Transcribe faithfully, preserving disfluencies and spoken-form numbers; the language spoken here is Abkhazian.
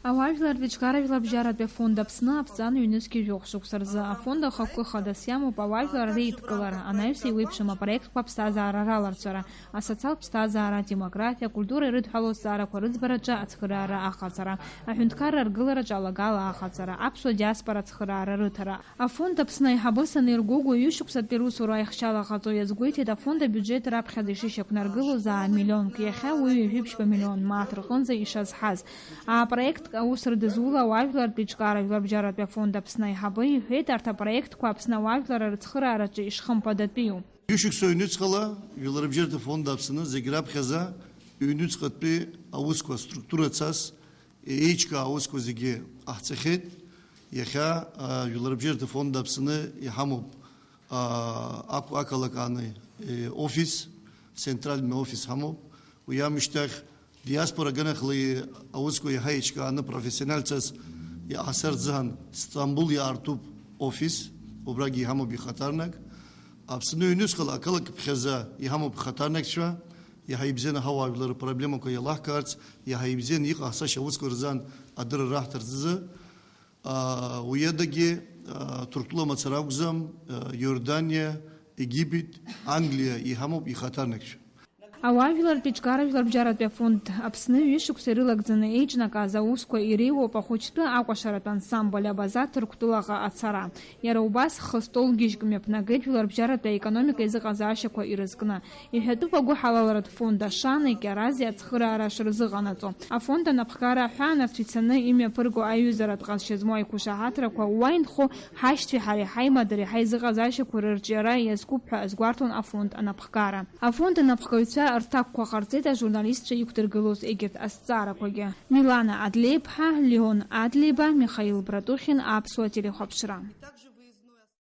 Ауаажәлартә еиҿкааражәлабжьаратәи афонд Аԥсны аԥҵан ҩнызқьи жәохә шықәса рзы афонд ахықәкы хадас иамоуп ауаажәлар реидкылара, анаҩс еиуеиԥшым апроектқәа аԥсҭазаара раларҵәара, асоциалтә ԥсҭазаара, адемографиа, акультура ирыдҳәалоу азҵаарақәа рыӡбараҿы ацхыраара аҟаҵара, аҳәынҭқарра аргылараҿы алагала аҟаҵара, аԥсуа диаспора ацхыраара рыҭара. Афонд Аԥсны аиҳабы Санир Гогәуа ҩышықәсатәи русура аихшьала ҟаҵо иазгәеиҭеит, афонд абиуџьет раԥхьаӡа ишышьақәнаргылоз аа миллионк, иахьа уи ҩажәи ԥшьба миллион мааҭ рҟынӡа ишазҳаз. Апроектк аус рыдызула ауаажәлартә еиҿкаара жәларбжьаратәи афонд Аԥсны аиҳабы иҳәеит, арҭ апроектқәа Аԥсны ауаажәлар рыцхыраараҿы ишхымԥадатәиу. Ҩышықәса ҩнуҵҟала жәларбжьаратәи афонд Аԥсны зегь раԥхьаӡа ҩнуҵҟатәи аусқәа структура цас еиҿкаа аусқәа зегьы ҟаҳҵахьеит. Иахьа, а, жәларбжьаратәи афонд Аԥсны иҳамоуп, а, ақә-, ақалақь Аны, э, офис, центральный офис ҳамоуп. Уи амышьҭахь диаспора аганахьала аусқәа иаҳа еиҿкааны профессионалцәас иҟаҳҵар азыҳәан Стамбул иаартуп офис, убрагьы иҳамоуп ихаҭарнак. Аԥсны ҩнуҵҟала ақалақь ԥхьаӡа иҳамоуп ихаҭарнакцәа, иаҳа ибзианы ҳауаажәлар рпроблемақәа иалаҳкаарц, иаҳа ибзианы иҟаҳҵаша аусқәа рзы адырра раҳҭарц азы. А, уи адагьы, а, Ҭырқәтәыла мацара акәӡам, а, Иорданиа, Египет, Англиа иҳамоуп ихаҭарнакцәа. Ауаажәлартә еиҿкаара жәларбжьаратәи афонд Аԥсны ҩышықәса ирылагӡаны еиҿнакааз аусқәа иреиуоуп ахәыҷтәы акәашаратә ансамбль Абаза Ҭырқәтәылаҟа ацара. Иара убас хыстол гьежьк мҩаԥнагеит жәларбжьаратәи аекономика изыҟазаашьақәа ирызкны. Иҳәатәуп агәыҳалалратә фонд Ашана икьарази ацхыраара шырзыҟанаҵо. Афонд анапхгара аҳәаанырцә ицаны имҩаԥырго аиҩызаратә ҟазшьа змоу аиқәшаҳаҭрақәа уа инхо ҳашьцәеи ҳареи ҳаимадара ҳаизыҟазаашьақәа рырҿиара иазкуп ҳәа азгәарҭон афонд анапхгара. Афонд анапхгаҩцәа рҭакқәа ҟарҵеит ажурналистцәа иқәдыргылоз егьырҭ азҵаарақәагьы. Милана Адлеиԥҳа, Леон Адлеиба, Михаил Братухин, Аԥсуа телехәаԥшра.